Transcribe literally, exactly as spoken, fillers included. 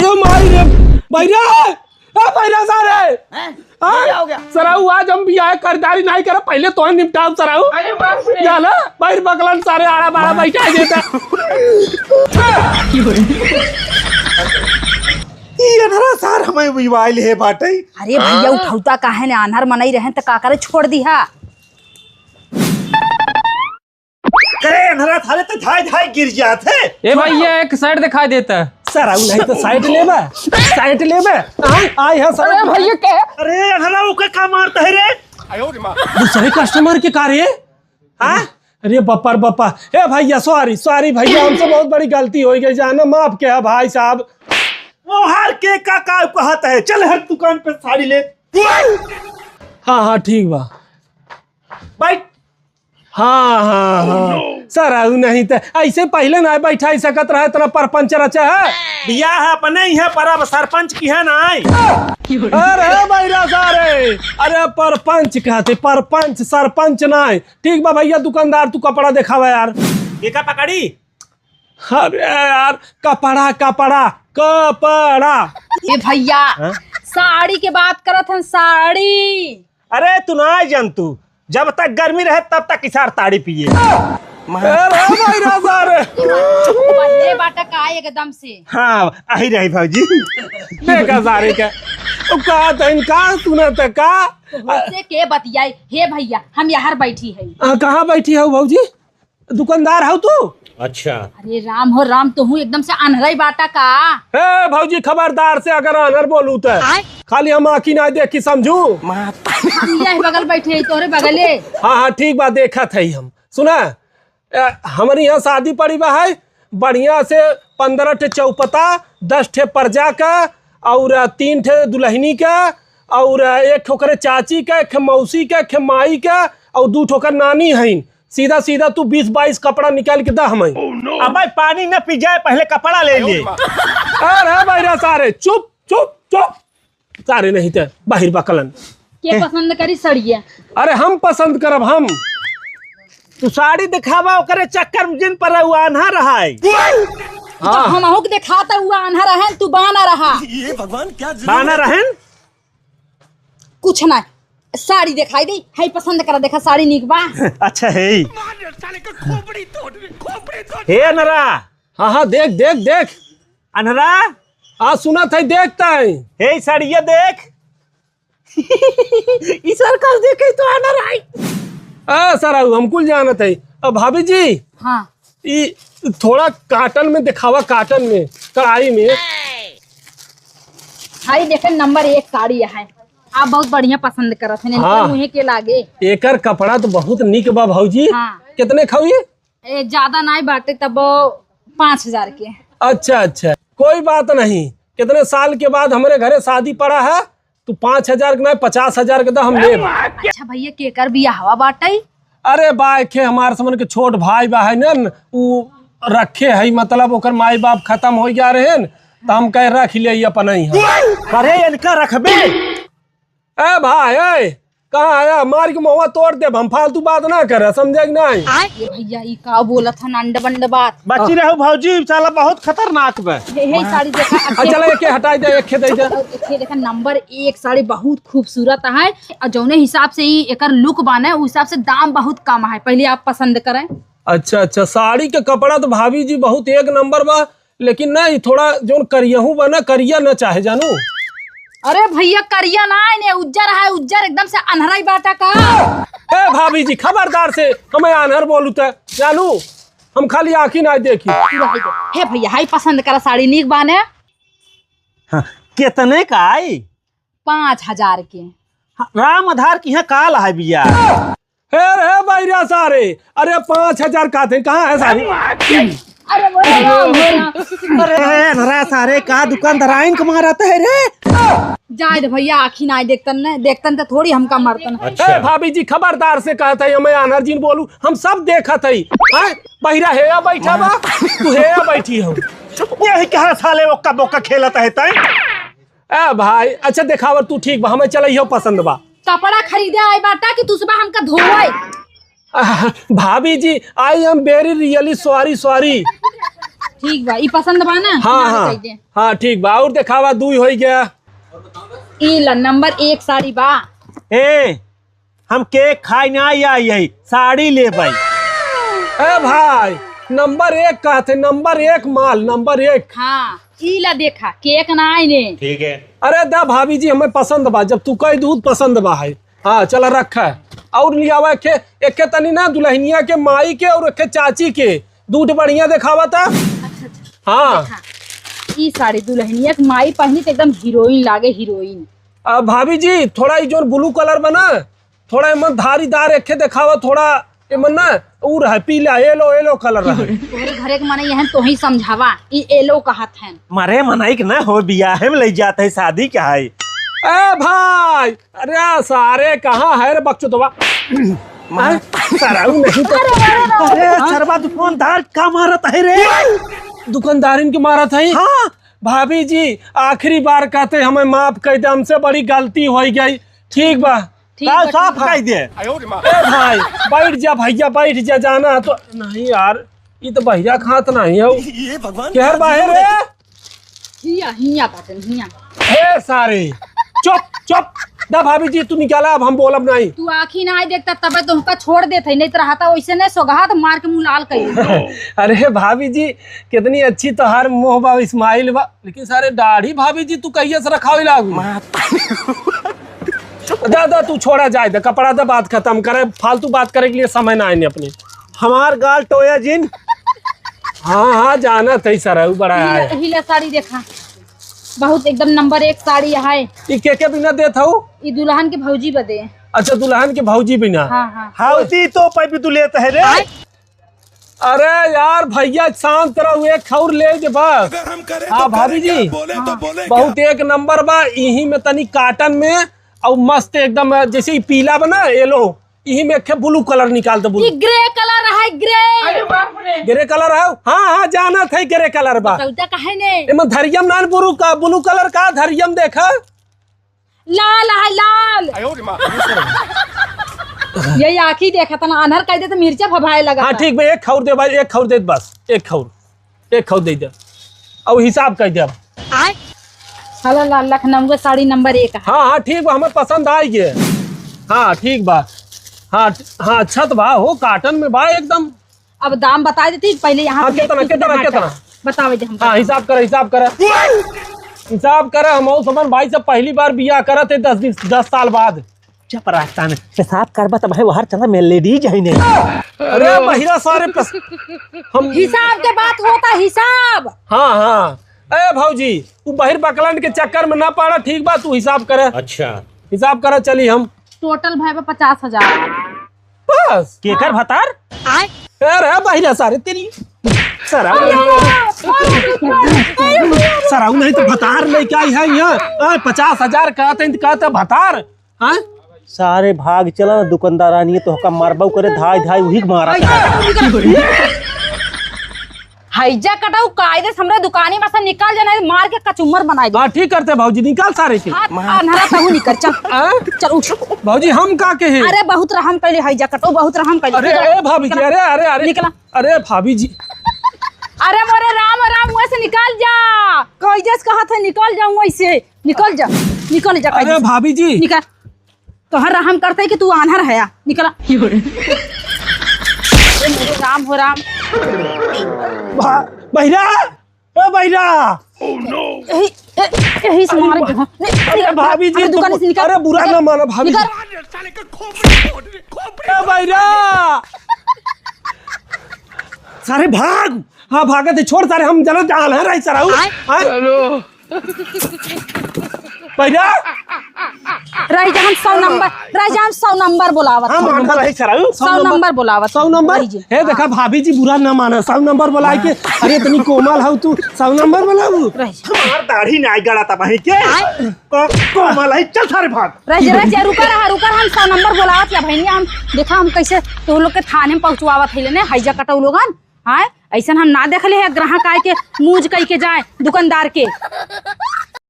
ओ माई रे, भैया, ए भैया सारे। हैं? हाँ? क्या हो गया? सराऊ, आज हम बियाह खरीदारी नाहीं करब, पहिले तोहे निपटाब सराऊ। अरे बाप रे। जाना, बाहिर बकलन सारे आड़ा बाड़ा बैठा देता। ई अनहरा सार हमें बिवाइल है बाटे। अरे भैया, उठौता काहे ने? आन्हर मनई रहेन त का करे, छोड़ दिहा। अरे अनहरा सारे तो झाई झाई गिर जात है। ए भैया, एक side दिखाई देता। सराऊ नाहीं तो side लेबा, side लेबा। आय, आय है सराऊ। अरे भैया, क्या? अरे अनहरा ओके का मारता है रे? दूसरे customer के का रे? हाँ? अरे बप्पा रे बप्पा। हे भैया, sorry, sorry भैया, हमसे बहुत बड़ी गलती होइ गई, जाना माफ किया भाई साहब। वो हार के का, का कहत है? चल हर दुकान पे साड़ी ले। हाँ, हाँ, ठीक बा। बैठ। हाँ, हाँ, हाँ। सराऊ नाहीं त ऐसे पहिले ना बैठाई सकत रहे, इतना परपंच रचा है। बियाह अपने ही है, पर अब सरपंच की है ना। अरे भैया सारे, अरे परपंच कहते, परपंच, सरपंच नाहीं। ठीक बा भैया दुकानदार, तू कपड़ा देखावा यार। एका पकड़ी? अरे यार, कपड़ा, कपड़ा, कपड़ा। ए भैया, हाँ? साड़ी के बात करत हन, साड़ी। अरे तू ना जान तू, जब तक गर्मी रहे तब तक इसार ताड़ी पिए। अरे भाई राजा रे। पहले बाटा का एकदम से। हाँ, आही रही भौजी। देखा सारे का। अब का तइन का सुनत का? से के बतियाई? हे भैया, हम यहाँ बैठी है। आ, कहाँ बैठी हो भौजी? दुकानदार हो तू? अच्छा। अरे राम हो राम, तोहू एकदम से अनहरई बाटा का? ए भौजी, खबरदार से अगर अनहर बोलू त आय? खाली हम आँखी ना देखी, समझू? हम यही बगल बैठे ही, तोरे बगले। हाँ, हाँ, ठीक बा, देखत है हम। सुना, ए, हमरे यहाँ शादी पड़ी बा है, बढ़िया से पन्द्रह ठे चौपता, दस ठे परजा का, और तीन ठे दुल्हनी का, और एक ठोकरे चाची का, एक ठे मौसी का, एक ठे माई का, और दू ठोकर नानी हईन। सीधा सीधा तू बीस बाईस कपड़ा निकाल के दा हमें। अबे पानी न पी जाए, पहले कपड़ा ले ले। अरे भैया सारे, चुप, चुप, चुप। सारे नहीं ते बाहिर बकलन। के पसंद करी सड़िया? अरे हम पसंद करब हम। तू साड़ी दिखावा, ओकरे चक्कर में जिन पर उ आन्हा रहा है। तो हाँ। हमहू के दिखाता हुआ आन्हा रहे, तू बाना रहा। बाना रहन? कुछ ना, साड़ी दिखाई दे, है पसंद करा, देखा साड़ी नीक बा। अच्छा है। हे अनहरा। हाँ, हाँ, देख, देख, देख। अनहरा। हाँ, सुनत है, देखता है। हे साड़िया देख। ई सर कस देखे तो अनहरा आई। आ, सर, हम कुल जानत है। अब भाभी जी। हाँ। ई थोड़ा cotton में दिखावा, cotton में, कढ़ाई में। भाई देखे, नंबर एक साड़ी है, आप बहुत बढ़िया पसंद करत हैं, इनके हाँ। मुँहे के लागे। एकर कपड़ा तो बहुत निक बा भौजी। हाँ। कितने खाऊ ये? ए, ज्यादा नाई बाटे तब पाँच हजार के। अच्छा, अच्छा, कोई बात नहीं। कितने साल के बाद हमरे घरे शादी पड़ा है, तू पाँच हजार के ना, पचास हजार के तो हम लेब। अच्छा भैया, केकर बियाहवा बाटई? अरे बा, एखे हमार समन के छोट भाई बा है न, उ रखे है, मतलब ओकर माई बाप खतम होइ गया रहे न, त हम कहे रख ले अपन ही हम। अरे इनका रखबे। ए भाई, ए, कहाँ आया? मार के मुँहवा तोड़ देब हम, फालतू बात ना कर, समझे कि नहीं? ये भैया, ई का बोलत हन अंड बंड बात? बची रहो भौजी, साला बहुत खतरनाक बा। हे, हे, साड़ी देखा, आ, चला, एके हटाई दे, एके दे दे। और एके देखा, नंबर एक साड़ी बहुत खूबसूरत है, और जौने हिसाब से ई एकर look बाने, उ हिसाब से दाम बहुत कम है। पहले आप पसंद करें। अच्छा, अच्छा, साड़ी के कपड़ा तो भाभी जी बहुत एक नंबर बा, लेकिन नहीं, थोड़ा जौन करियहू बा ना, करिया न चाहे, जानू। अरे भैया, करिया ना, इन्हें उज्जर है, उज्जर एकदम से अन्हराई बाटा का। ए भाभी जी, खबरदार से हमें आन्हर बोलू त, जानू, हम खाली आँखी ना देखी। हे भैया, हाई पसंद करा साड़ी, नीक बाने। हाँ, कितने का आई? पाँच हजार के। हाँ, राम आधार की यहाँ काल है भैया। हे रे बैरा सारे, अरे पाँच हजार का थे, कहाँ है सारे? अरे बोले राम, बोले राम। अरे रे सारे, का दुकानदाराइन के मारत है रे? जाए दे भैया, आँखी ना देखतन न, देखतन त थोड़ी हमका मारतन। अच्छा। ए भाभी जी, खबरदार से कहत है, हमें आन्हर जिन बोलू, हम सब देखत है। हैं? बहिरा हेया बैठा बा, तू हेया बैठी हो। यही कहाँ साले ओक्का बोक्का खेलत है तैं? ए भाई, अच्छा देखावर तू ठीक बा, हमें चलइहो पसंद बा। कपड़ा खरीदे आए बाटा कि तू सुबह हमका धोए? आह, भाभी जी, I am very really sorry, sorry। ठीक बा, ई पसंद बा ना? हाँ, हाँ। हाँ, ठीक बा। और देखावा, दुई होइ गया। ई ला, नंबर एक साड़ी बा। ए, हम केक खाए ना आई, आई, आई, साड़ी लेबै। ए भाई, नंबर एक कहत है, नंबर एक माल, नंबर एक। हाँ, ई ला देखा, केक ना आइने। ठीक है। अरे दा भाभी जी, हमें पसंद बा, जब तू कह दू पसंद बा है। हाँ, चला रखा। और लियावा एके, एके तनी ना दुल्हनिया के माई के और एके चाची के, दू ठे बढ़िया देखावा ता। अच्छा, अच्छा। हाँ। देखा, ई साड़ी दुल्हनिया के माई पहनी तो एकदम हीरोइन लागे, हीरोइन। आ, भाभी जी, थोड़ा ई जोन ब्लू कलर बा ना, थोड़ा एमन धारीदार एके देखावा, थोड़ा एमन ना, ऊ रहे पीला, येलो, येलो कलर रहे। तोहरे घरे के मनई हन, तोही समझावा, ई येलो कहत हन। मरे मनई के ना हो, बियाहे में लई जात है, शादी के है। ए भाई, अरे सारे कहाँ है रे बकचोदवा? हैं? सराऊ नहीं तो। अरे, अरे, अरे। अरे सरवा दुकानदार का मारत है रे? दुकानदारिन के मारत है? हाँ। भाभी जी, आखिरी बार कहते हमें माफ कर दे, हमसे बड़ी गलती होइ गई। ठीक बा। ठीक का बा, साफ ठीक बा। कह दे। ए भाई, बैठ जा भैया, बैठ जा, जाना तो नहीं यार, ई तो बहिरा खात नहीं हो। ये भगवान केहर बाहर रे? हिया, हिया बाटन, हिया। हे सारे, चुप, चुप। दा भाभी जी, तू निकाला, अब हम बोलब नहीं। तू आँखी ना आए देखता, तबे तो हमका छोड़ देत है, नहीं तो रहता वैसे नहीं सोगहा तो मार के मुँह लाल कर। अरे भाभी जी, कितनी अच्छी तोहार मुँह बा, स्माइल बा, लेकिन सारे दाढ़ी भाभी जी तू कहिए से रखावे लागू। दा, दा, तू छोड़ा जाए, दा, कपड़ा दा, बात खत्म करे, फालतू बात करे के लिए समय ना आइने अपने। हमार गाल टोया जिन। हाँ, हाँ, जानत है सरऊ बड़ा ही, है। ही ला साड़ी देखा, बहुत एकदम नंबर एक साड़ी है। ई के के बिना देत हऊ? ई दुल्हन के भौजी बदे। अच्छा, दुल्हन के भौजी बिना। हाँ, हाँ। हाउती तो पे भी तू लेत है रे। आय। अरे यार भैया, शांत रहो, एक खौर ले दे बस। अगर हम करें हाँ, तो भाभी करें, जी। क्या बोले तो हाँ। बोले बहुत क्या? एक नंबर बा, इही में तनी काटन में, और मस्त एकदम, जैसे ही पीला बना, येलो, इही में एक ब्लू कलर निकाल दे, ब्लू। ई ग्रे कलर है, ग्रे। अरे बाप रे। ग्रे कलर है? हाँ, हाँ, जानत है ग्रे कलर बा। बतौता काहे ने? एमे धरियम नान ब्लू का, ब्लू कलर का धरियम देखा। लाल है, लाल। आयो रे माँ। ये आँखी देखा तना, आन्हर कह दे तो मिर्चा भभाए लगा हाँ, था। ठीक बा, एक खौर दे भाई, एक खौर दे बस, एक खौर, एक खौर दे दे। और हिसाब कह दे अब। आय? हला लाल लखनऊ के साड़ी नंबर एक है। हाँ, हाँ, ठीक बा, हमें पसंद आई गए। हाँ, ठीक बा। हाँ, हाँ, अच्छा तो बा हो, काटन में बा एकदम। अब दाम बता देती, पहले यहाँ हाँ, पे कितना, देखती कितना, कितना? कितना? बतावे दे हमको। हाँ, हिसाब करा, हिसाब करा। हिसाब करा, हम और समन भाई से पहली बार बियाह करत है दस दिन, दस साल बाद। चुप रहता ने, पेशाब करबा तब है, वहर चला, मैं लेडीज है नहीं। अरे बहिरा सारे पस-, हम हिसाब के बात होता, हिसाब। हाँ, हाँ। ए भौजी, तू बहिर बकलन के चक्कर में ना पड़ा, ठीक बा, तू हिसाब करे। अच्छा। हिसाब करे, चली हम। टोटल भय बा पचास हजार। बस? केकर भतार? आय। ए रे बहिरा सारे तेरी। सराऊ। अरे, अरे, अरे, अरे, अरे। सराऊ नहीं तो भतार लेके आई है यहाँ। आ, पचास हजार कहते हैं, कहते भतार। हाँ? सारे भाग चला ना दुकानदारानी, तोहका मरबऊ करे धाई धाई उही के मारा। हैजा कटाऊ कायदे से हमरे दुकानी में से निकल जाना, मार के कचुम्मर बनाई दे। हाँ, ठीक करते भौजी, निकाल सारे के। हाथ अन्हरा तहू निकल, चल। हाँ? चल उठ। भौजी, हम का कहे? अरे बहुत रहम कैले हैजा कटाऊ, बहुत रहम कैले। अरे, निकल। ए भाभी जी, निकल। अरे, अरे, अरे। निकला। अरे भाभी जी। अरे मोरे राम राम, वैसे निकल जा। कैसे कहत है निकल जाऊँ वैसे। निकल जा, निकल जा, अरे कैसे? भाभी जी। निकल। तोहर रहम करते कि तू आन्हर हया। निकला। अरे मोरे राम हो राम। भा-, बहिरा, ए बहिरा। यही, ए-, यही से मारे के, हाँ। अरे निकल, भाभी जी, अरे दुकान से निकल। अरे बुरा ना मानो भाभी जी। निकल। ए बहिरा। सारे भाग। हाँ, भागत है, छोड़ सारे, हम जनत जाल है, रही सराऊ। आय? आय? हेलो। भैया। रही जा, हम सौ नंबर, रही जा, हम सौ नंबर बोलावत हाँ, हन। मानता रही सराऊ, सौ नंबर। सौ नंबर बोलावत सौ नंबर? रही जी। हे, देखा, हाँ। भाभी जी बुरा ना माना, सौ नंबर बोला के, हाँ। अरे, इतनी कोमल हऊ तू, सौ नंबर बोलाऊ? रही जा। हमार दाढ़ी नाई गड़ा था भाई के। आय? को-, कोमल है, चल सारे भाग। रह जा, रह जा, रुका रहा, रुका रहा, हम सौ नंबर बोलावत या बहनिया, हम देखा हम कैसे तो लोग के थाने में पहुँचवावत है लेने, हैजा कटऊ लोगन, हाँ, ऐसन हम ना देख ले है, ग्राहक आए के मूज कई के जाए दुकानदार के।